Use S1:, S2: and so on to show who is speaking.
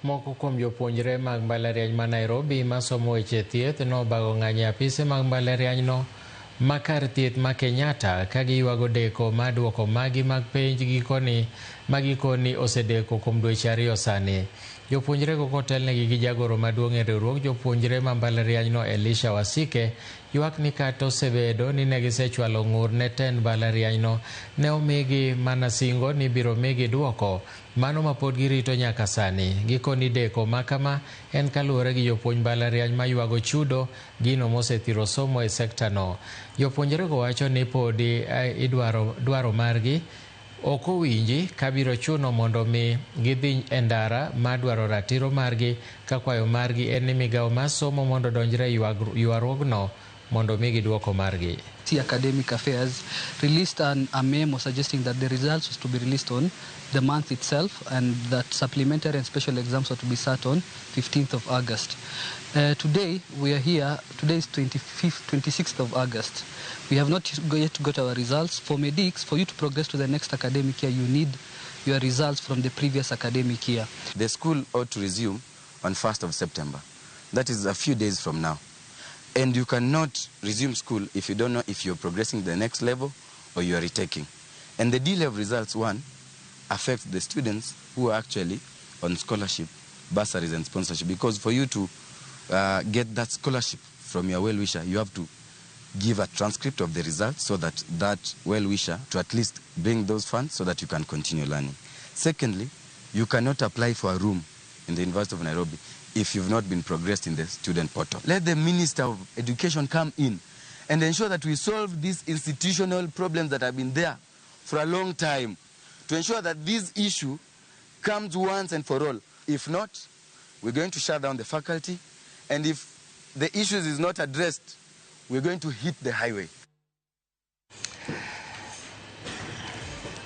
S1: Moko kuom jopuonjre mag mbalariany ma Nairobi masomo weche thieth nobago ng'anyo e apise mag mbalarianyno ma kar thieth ma Kenyatta ka giywago deko mar duoko magi mag penj gikoni ma gikoni osedeko kuom dweche 2 sani. Jopuonjrego kotelnegi gi jagoro maduong' e riwruog jopuonjre ma mbalarianyno Elisha Wasike ywak ni kata osebedo ni ne gisechwalo ng'ur ne tend mbalarianyno ne omigi mana singo ni ibiro migi duoko mano ma pod girito nyaka sani. Gikoni deko ma kama en kaluwore gi jopuonj mbalariany ma ywago chudo gino mosethiro somo e sekta no. Jopuonjrego wacho ni podi idwaro dwaro margi ok owinji kabiro chuno mondo mi gidhi e ndara mar dwaro ratiro margi ka kwayo margi en ni migawo mar somo mondo odonjre e ywaruogno mondo migi duoko margi.
S2: Academic Affairs released a memo suggesting that the results was to be released on the month itself and that supplementary and special exams were to be sat on 15th of August. Today we are here, today is 26th of August. We have not yet got our results. For medics, for you to progress to the next academic year, you need your results from the previous academic year.
S3: The school ought to resume on 1st of September. That is a few days from now. And you cannot resume school if you don't know if you're progressing to the next level or you are retaking. And the delay of results, one, affects the students who are actually on scholarship, bursaries and sponsorship. Because for you to get that scholarship from your well-wisher, you have to give a transcript of the results so that that well-wisher to at least bring those funds so that you can continue learning. Secondly, you cannot apply for a room in the University of Nairobi if you've not been progressed in the student portal. Let the Minister of Education come in and ensure that we solve these institutional problems that have been there for a long time, to ensure that this issue comes once and for all. If not, we're going to shut down the faculty, and if the issues is not addressed, we're going to hit the highway.